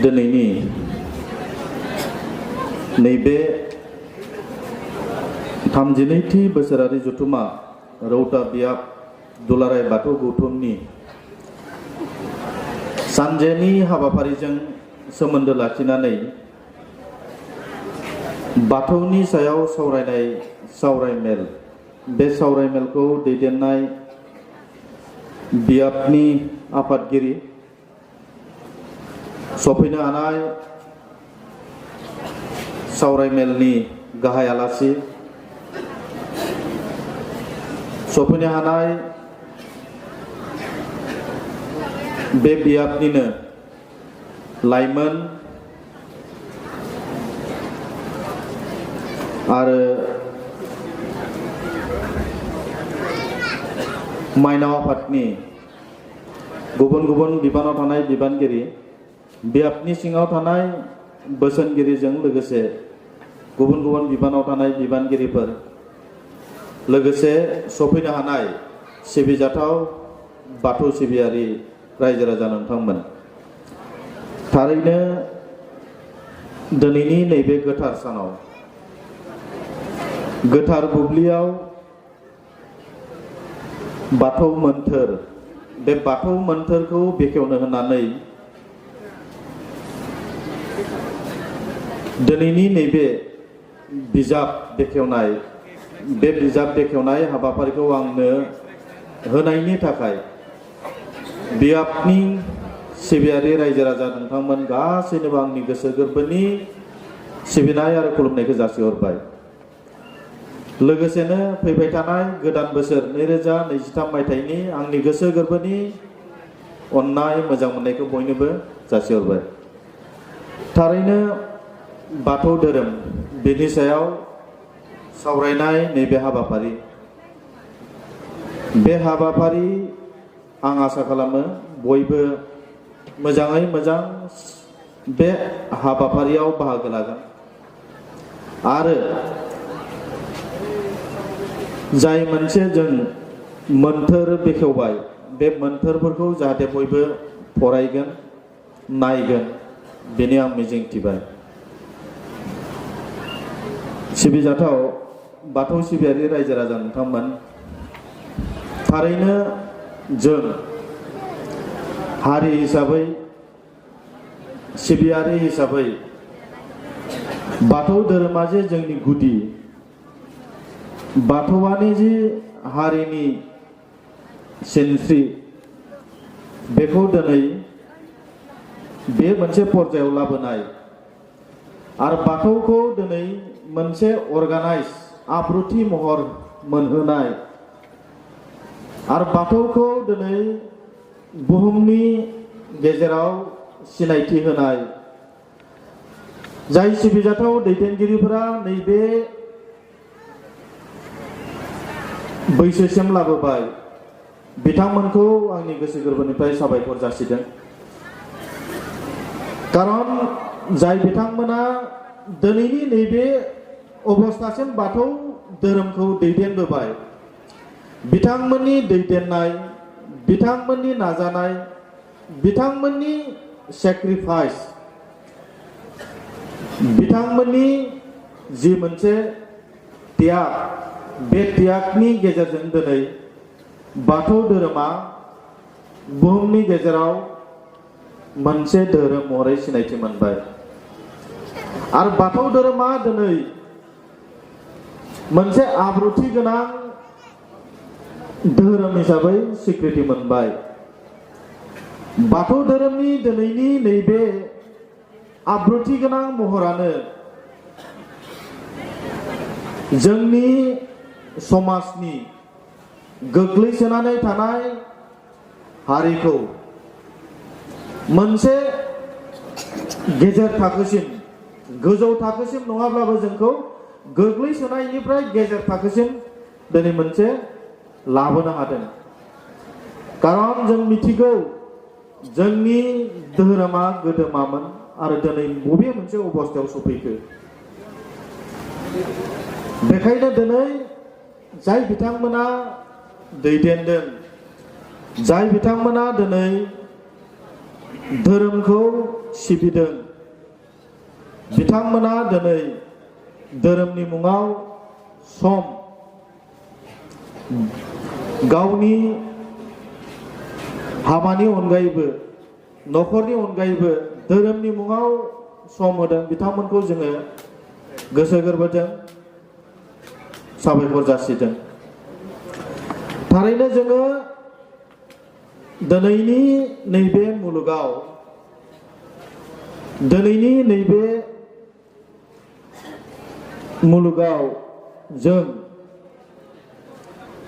दिनैनि नैबे 32थि बोसोरारि जथुमा रौता बियाब दुलाराय बाथौ गौथुमनि सानजेनि हाबाफारिजों सोमोन्दो लाखिनानै बाथौनि सायाव सावरायनाय सावरायमेल बे सावरायमेलखौ दैदेननाय बियाबनि आफादगिरि सफैनो हानाय सावरायमेलनि गाहाय आलासि सफैनो हानाय बे बियाबनिनो लाइमोन आरो माइनाव आफादनि गुबुन गुबुन बिबानाव थानाय बिबानगिरि बियाबनि सिङाव थानाय बोसोनगिरिजों लोगोसे गुबुन गुबुन बिबानाव थानाय बिबानगिरिफोर लोगोसे सफैनो हानाय सिबिजाथाव बाथौ सिबियारि रायजो राजा नोंथांमोन, थारैनो दिनैनि नैबे गोथार सानाव गोथार बुब्लियाव बाथौ मोन्थोर बे बाथौ मोन्थोरखौ बेखेवनो होननानै दिनैनि नैबे बिजाब बेखेवनाय बे बिजाब बेखेवनाय हाबाफारिखौ आंनो होनायनि थाखाय बियाबनि सिबियारि रायजो राजा नोंथांमोन गासैनोबो आंनि गोसो गोरबोनि सिबिनाय आरो खुलुमनायखौ जासिहरबाय। लोगोसेनो फैबाय थानाय गोदान बोसोर 2023 मायथाइनि आंनि गोसो गोरबोनि अननाय मोजां मोननायखौ बयनोबो जासिहरबाय। थारैनो बाथौ धोरोम बेनि सायाव सावरायनाय नैबे हाबाफारि बे हाबाफारि आं आसा खालामो बयबो मोजाङै मोजां बे हाबाफारियाव बाहागो लागोन आरो जाय मोनसे जों मोन्थोर बेखेवबाय बे मोन्थोरफोरखौ जाहाथे बयबो फरायगोन नायगोन बेनि आं मिजिंथिबाय। सिबिजाथाव बाथौ सिबियारि रायजो राजा नोंथांमोन, थारैनो जों हारि हिसाबै सिबियारि हिसाबै बाथौ धोरोमा जे जोंनि गुदि, बाथौआनो जे हारिनि सिनस्रि, बेखौ दिनै बे मोनसे पर्यायाव लाबोनाय आरो बाथौखौ दिनै मोनसे अर्गानाइज आब्रुथि महर मोनहोनाय आरो बाथौखौ दिनै बुहुमनि गेजेराव सिनायथि होनाय जाय सिबिजाथाव दैदेनगिरिफोरा नैबे बैसोसिम लाबोबाय बिथांमोनखौ आंनि गोसो गोरबोनिफ्राय साबायखर जासिदों। कारन जाय बिथांमोना दिनैनि नैबे अबस्थासिम बाथौ धोरोमखौ दैदेनबोबाय, बिथांमोननि दैदेननाय, बिथांमोननि नाजानाय, बिथांमोननि सेक्रिफाइस, बिथांमोननि जि मोनसे त्याग, बे त्यागनि गेजेरजों दिनै बाथौ धोरोमा बुहुमनि गेजेराव मोनसे धोरोम महरै सिनायथि मोनबाय आरो बाथौ धोरोमा दिनै मोनसे आब्रुथि गोनां धोरोम हिसाबै स्वीकृति मोनबाय। बाथौ धोरोमनि दिनैनि नैबे आब्रुथि गोनां महरानो जोंनि समाजनि गोग्लैसोनानै थानाय हारिखौ मोनसे गेजेर थाखोसिम, गोजौ थाखोसिम नङाब्लाबो जोंखौ गोग्लैसोनायनिफ्राय गेजेर थाखोसिम दिनै मोनसे लाबोनो हादों। कारन जों मिथिगौ जोंनि धोरोमा गोदो मामोन आरो दिनै बबे मोनसे अबस्थायाव सफैखो। बेखायनो दिनै जाय बिथांमोना दैदेनदों जाय बिथांमोना दिनै धोरोमखौ सिबिदों, बिथांमोना दिनै धोरोमनि मुङाव सम गावनि हाबानि अनगायैबो न'खरनि अनगायैबो धोरोमनि मुङाव सम होदों, बिथांमोनखौ जोङो गोसो गोरबोजों साबायखर जासिदों। थारैनो जोङो दिनैनि नैबे मुलुगाव, दिनैनि नैबे मुलुगाव जों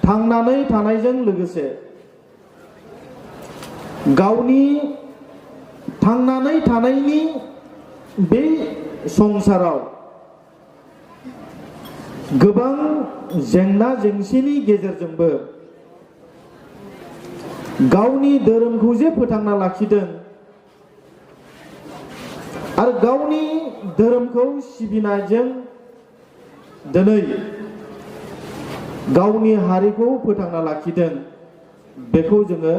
थांनानै थानायजों लोगोसे गावनि थांनानै थानायनि बे संसाराव गोबां जेंना जेंसिनि गेजेरजोंबो गावनि धोरोमखौ जे फोथांना लाखिदों आरो गावनि धोरोमखौ सिबिनायजों दिनै गावनि हारिखौ फोथांना लाखिदों, बेखौ जोङो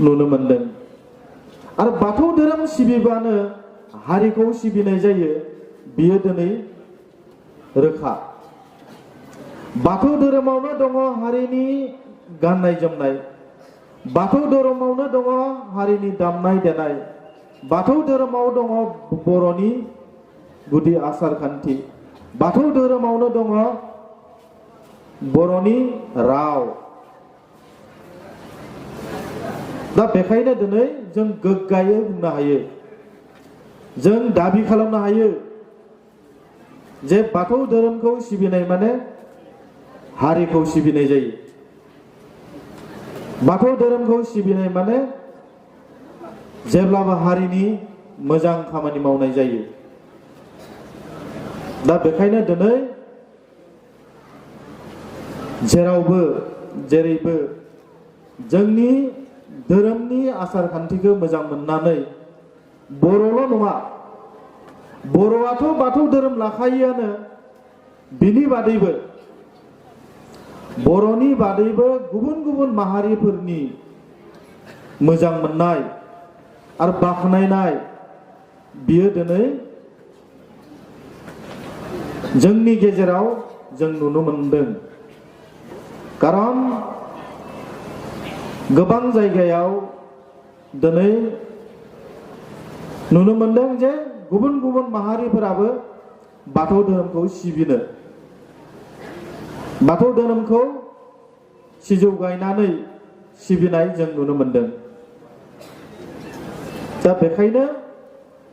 नुनो मोनदों। आरो बाथौ धोरोम सिबिबानो हारिखौ सिबिनाय जायो, बियो दिनै रोखा। बाथौ धोरोमावनो दङ हारिनि गाननाय जोमनाय, बाथौ धोरोमावनो दङ हारिनि दामनाय देनाय, बाथौ धोरोमाव दङ बर'नि गुदि आसार खान्थि, बाथौ धोरोमावनो दङ बर'नि राव। दा बेखायनो दिनै जों गोग्गायै बुंनो हायो, जों दाबि खालामनो हायो जे बाथौ धोरोमखौ सिबिनाय माने हारिखौ सिबिनाय जायो। बाथौ धोरोमखौ सिबिनाय माने जेब्लाबो हारिनि मोजां खामानि मावनाय जायो। दा बेखायनो दिनै जेरावबो जेरैबो जोंनि धोरोमनि आसार खान्थिखौ मोजां मोननानै, बर'ल' नङा, बर'आथ' बाथौ धोरोम लाखायोआनो, बिनि बादैबो बर'नि बादैबो गुबुन गुबुन माहारिफोरनि मोजां मोननाय आरो बाख्नायनाय बियो दिनै जोंनि गेजेराव जों नुनो मोनदों। खारन गोबां जायगायाव दिनै नुनो मोनदों जे गुबुन गुबुन माहारिफोराबो बाथौ धोरोमखौ सिबिनो, बाथौ धोरोमखौ सिजौ गायनानै सिबिनाय जों नुनो मोनदों। दा बेखायनो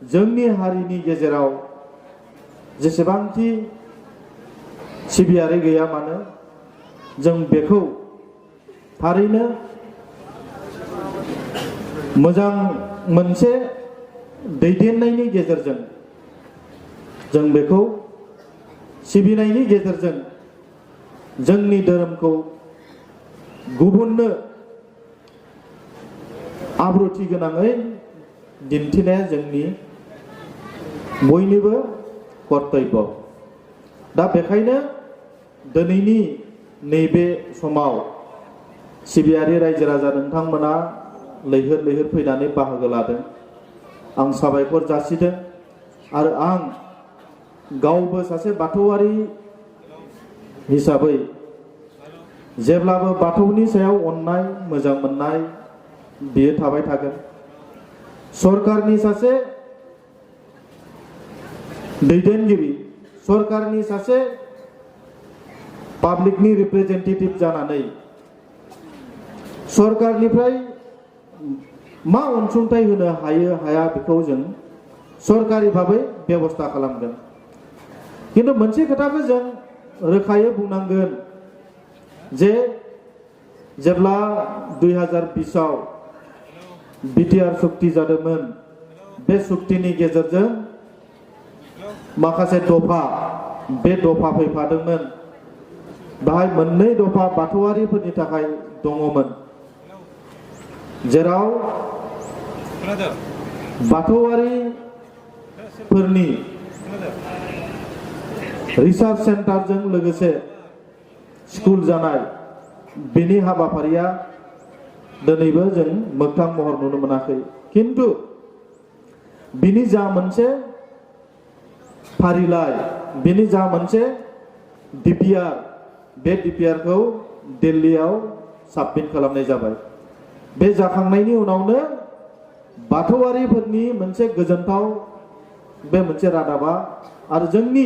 जोंनि हारिनि गेजेराव जेसेबांखि सिबियारि गैया मानो, जों बेखौ थारैनो मोजां मोनसे दैदेननायनि गेजेरजों, जों बेखौ सिबिनायनि गेजेरजों जोंनि धोरोमखौ गुबुननो आब्रुथि गोनाङै दिन्थिनाया जोंनि बयनिबो कर्तब्य। दा बेखायनो दिनैनि नैबे समाव सिबियारि रायजो राजा नोंथांमोना लैहोर लैहोर फैनानै बाहागो लादों, आं साबायखर जासिदों। आरो आं गावबो सासे बाथौआरि हिसाबै जेब्लाबो बाथौनि सायाव अननाय मोजां मोननाय बियो थाबाय थागोन। सरकारनि सासे दैदेनगिरि, सरकारनि सासे पाब्लिकनि रिप्रेजेन्टेटिभ जानानै सरकारनिफ्राय मा अनसुंथाइ होनो हायो हाया बेखौ जों सरकारि भाबै बेबस्था खालामगोन। किन्तु मोनसे खोथाखौ जों रोखायै बुंनांगोन जे जेब्ला 2020आव बिटिआर सुक्ति जादोंमोन, बे सुक्तिनि गेजेरजों माखासे दफा, बे दफा फैफादोंमोन। बाहाय मोननै दफा बाथौआरिफोरनि थाखाय दङमोन, जेराव बाथौआरिफोरनि रिसार्च सेन्टारजों लोगोसे स्कुल जानाय, बेनि हाबाफारिया दिनैबो जों मोगथां महर नुनो मोनाखै। किन्तु बिनि जा मोनसे फारिलाइ, बिनि जा मोनसे DPR, बे DPR-खौ दिल्लीयाव साबमिट खालामनाय जाबाय। बे जाखांनायनि उनावनो बाथौआरिफोरनि मोनसे गोजोनथाव बे मोनसे रादाबा आरो जोंनि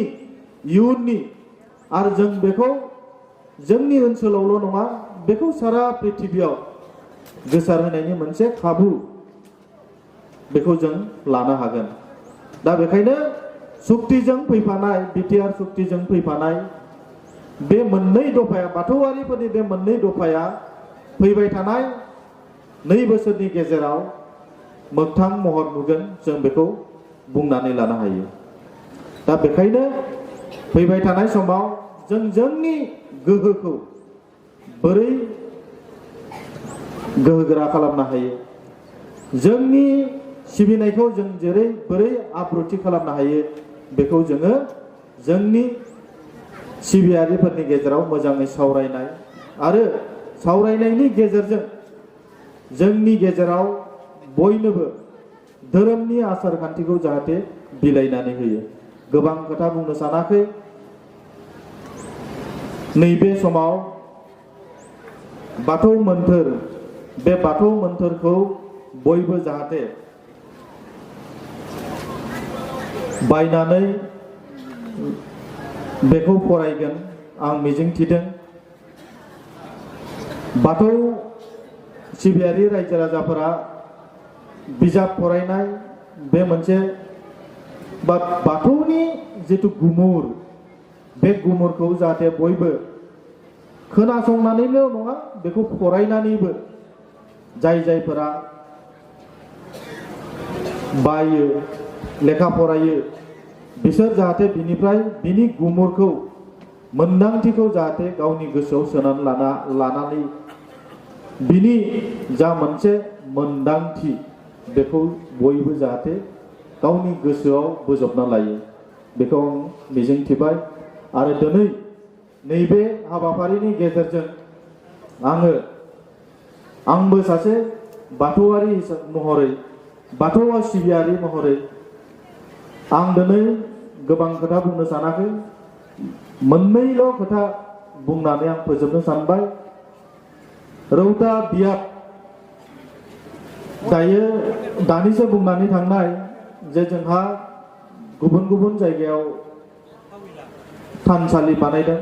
इयुननि आरो जों बेखौ जोंनि ओनसोलावल' नङा, बेखौ सारा पृथिबियाव गोसारहोनायनि मोनसे खाबु बेखौ जों लानो हागोन। दा बेखायनो सुक्तिजों फैफानाय, BTR सुक्तिजों फैफानाय बे मोननै दफाया, बाथौआरिफोरनि बे मोननै दफाया फैबाय थानाय 2 बोसोरनि गेजेराव मोगथां महर नुगोन, जों बेखौ बुंनानै लानो हायो। दा बेखायनो फैबाय थानाय समाव जों जोंनि गोहोखौ बोरै गोहोगोरा खालामनो हायो, जोंनि सिबिनायखौ जों बोरै आब्रुथि खालामनो हायो, बेखौ जोङो जोंनि सिबियारिफोरनि गेजेराव मोजाङै सावरायनाय आरो सावरायनायनि गेजेरजों जोंनि गेजेराव बयनोबो धोरोमनि आसार खान्थिखौ जाहाथे बिलाइनानै होयो। गोबां खोथा बुंनो सानाखै। नैबे समाव बाथौ मोन्थोर, बे बाथौ मोन्थोरखौ बयबो जाहाथे बायनानै बेखौ फरायगोन आं मिजिंथिदों। बाथौ सिबियारि रायजो राजाफोरा बिजाब फरायनाय बे मोनसे बाथौनि जिथु गुमुर, बे गुमुरखौ जाहाथे बयबो खोनासंनानैल' नङा, बेखौ फरायनानैबो जायफोरा बायो, लेखा फरायो, बिसोर जाहाथे बिनि गुमुरखौ, मोन्दांथिखौ जाहाथे गावनि गोसोआव सोनानै लानानै बिनि जा मोनसे मोन्दांथि बेखौ बयबो जाहाथे गावनि गोसोआव बोजबना लायो, बेखौ आं मिजिंथिबाय। आरो दिनै नैबे हाबाफारिनि गेजेरजों आंबो सासे बाथौआरि महरै, बाथौ सिबियारि महरै आं दिनै गोबां खोथा बुंनो सानाखै। मोननैल' खोथा बुंनानै आं फोजोबनो सानबाय। रौता बियाब दानिसो बुंनानै थांनाय जे जोंहा गुबुन गुबुन जायगायाव थानसालि बानायदों।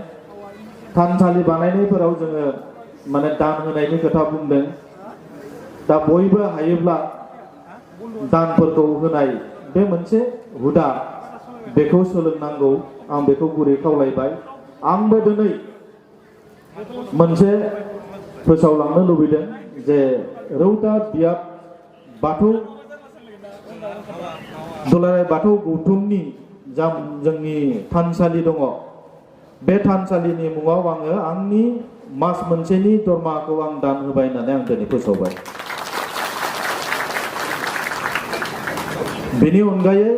थानसालि बानायनायफोराव जोङो माने दान होनायनि खोथा बुंदों। दा बयबो हायोब्ला दानफोरखौ होनाय बे मोनसे हुदा, बेखौ सोलोंनांगौ, आं बेखौ गुरै खावलायबाय। आंबो दिनै मोनसे फोसावलांनो लुबैदों जे रौता बियाब दुलाराय बाथौ गौथुमनि जा जोंनि थानसालि दङ, बे थानसालिनि मुङाव आङो आंनि मास मोनसेनि दरमाहाखौ आं दान होबाय होननानै आं दिनै फोसावबाय। बेनि अनगायै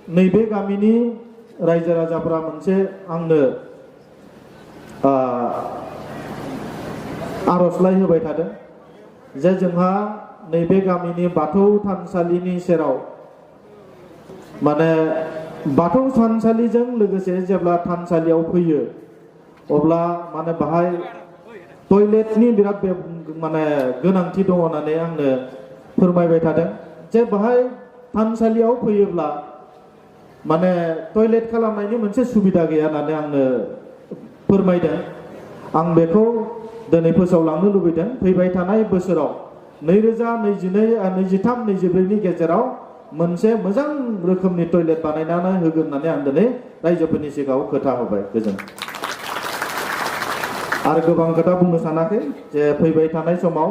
नैबे गामिनि रायजो राजाफोरा मोनसे आंनो आर'जलाइ होबाय थादों जे जोंहा नैबे गामिनि बाथौ थानसालिनि सेराव माने बाथौ थानसालिजों लोगोसे जेब्ला थानसालियाव फैयो अब्ला माने बाहाय टयलेटनि बिराद माने गोनांथि दङ होननानै आंनो फोरमायबाय थादों। जे बाहाय थानसालियाव फैयोब्ला माने टयलेट खालामनायनि मोनसे सुबिदा गैया होननानै आंनो फोरमायदों। आं बेखौ दिनै फोसावलांनो लुबैदों। फैबाय थानाय बोसोराव 2023-24नि गेजेराव मोनसे मोजां रोखोमनि टयलेट बानायनानै होगोन होननानै आं दिनै रायजोफोरनि सिगाङाव खोथा होबाय। गोजोन आरो गोबां खोथा बुंनो सानाखै जे फैबाय थानाय समाव